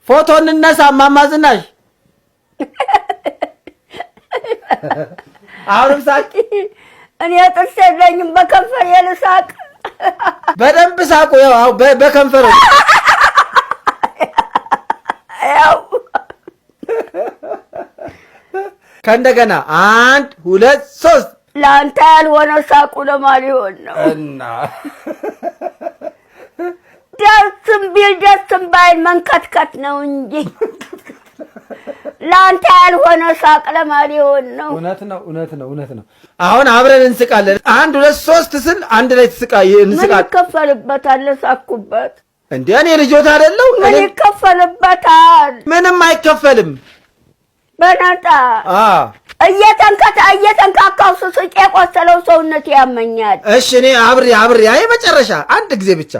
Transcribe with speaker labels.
Speaker 1: ፎቶ እንነሳ። እማማ ዝናሽ አሁንም ሳቂ።
Speaker 2: እኔ ጥርስ የለኝም፣ በከንፈር ልሳቅ።
Speaker 1: በደንብ ሳቁ። ያው በከንፈር።
Speaker 2: ያው።
Speaker 1: ከእንደገና አንድ፣ ሁለት፣ ሶስት።
Speaker 2: ለአንተ ያልሆነ ሳቁ ለማን ሊሆን ነው?
Speaker 1: እና
Speaker 2: ደስም ቢል ደስም ባይል መንከትከት ነው እንጂ ለአንተ ያልሆነ ሳቅ ለማን ሊሆን ነው?
Speaker 1: እውነት ነው፣ እውነት ነው፣ እውነት ነው። አሁን አብረን እንስቃለን። አንድ፣ ሁለት፣ ሶስት ስል አንድ ላይ ትስቃ
Speaker 2: ምን
Speaker 1: እንስቃለን።
Speaker 2: ይከፈልበታል? ለሳኩበት።
Speaker 1: እንዴ፣ እኔ ልጆት አይደለሁ?
Speaker 2: ምን ይከፈልበታል?
Speaker 1: ምንም አይከፈልም።
Speaker 2: በነጣ። እየተንካካው ስስቅ የቆሰለው ሰውነት ያመኛል።
Speaker 1: እሺ፣ እኔ አብሬ አብሬ፣ አይ መጨረሻ አንድ ጊዜ ብቻ።